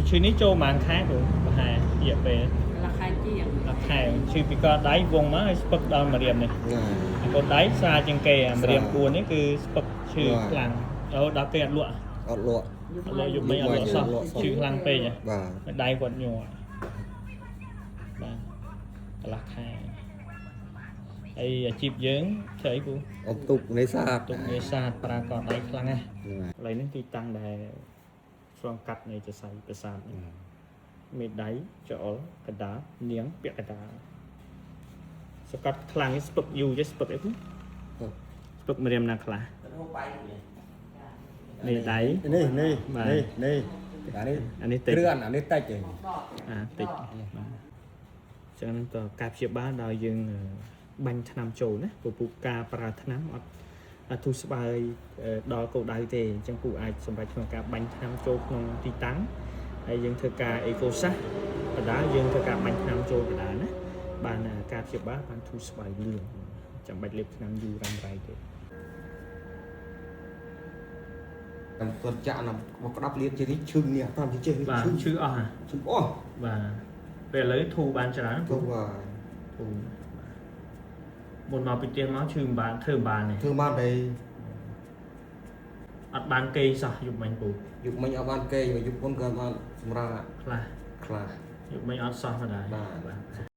ឈឺនេះចូលប្រហែលខែពូប្រហែលរយៈពេល កន្លះខែជាង 10ខែឈឺពីកដៃវងមកឲ្យស្ពឹកដល់ម្រាមនេះ ហ្នឹង អាកូនដៃស្រាលជាងគេអាម្រាម ស្រាល 4នេះគឺស្ពឹកឈឺ បាទ ខ្លាំងរហូតដល់គេអត់លក់ អត់លក់ អត់លក់យប់មិញអត់លក់សោះ អត់លក់សោះ ឈឺខ្លាំងពេកហ៎ បាទ ដៃគាត់ញ័របាទកន្លះខែហើយអាជីពយើងធ្វើអីពូ អុំទូកនេសាទ ទុកនេសាទប្រើកដៃខ្លាំងណាស់ ហ្នឹងហើយក ន្លែងនេះទីតាំងដែលឆ្លងកាត់នៃសរសៃប្រសាទនេះមេដៃច្អល់កណ្ដាលនាងពាក់កណ្ដាលសកាត់ខ្លាំងនេះស្ពឹកយូរចេះស្ពឹកអីពូស្ពឹកម្រាមណាខ្លះនេះដៃ នេះនេះ បាទ នេះនេះអានេះ អានេះតិច គ្រឿនអានេះតិចឯង អាតិចបាទចឹងតើការព្យាបាលដោយយើងបាញ់ថ្នាំចូលណាពពុះការប្រើថ្នាំអត់អត់ធូរស្បើយដល់គោលដៅទេអញ្ចឹងពូអាចសម្រេចក្នុងការបាញ់ថ្នាំចូលក្នុងទីតាំងហើយយើងធ្វើការអេកូសាសបដាយើងធ្វើការបាញ់ថ្នាំចូលបដាណាបានការព្យាបាលបានធូរស្បើយលឿនចាំបាច់លេបថ្នាំយូររ៉ាំរ៉ៃទេ ខ្ញុំគាត់ចាក់ណាមកក្តាប់លៀនជានេះឈឺនេះតាមជាចេះ បាទ ឈឺ ឈឺអស់ហ่ะ ឈឺអស់ បាទពេលឥឡូវធូរបានច្រើន ទៅបាទ ធូរបាទមុនមកពីផ្ទះមកឈឺមិនបានធ្វើមិនបានទេ ធ្វើបានតែ អត់បានគេងសោះយប់មិញពូ យុគមិញអត់បានគេងយប់មុនក៏បានសម្រាប់ ខ្លះ ខ្លះ យប់មិញអត់សោះម្ដាយ បាទ បាទ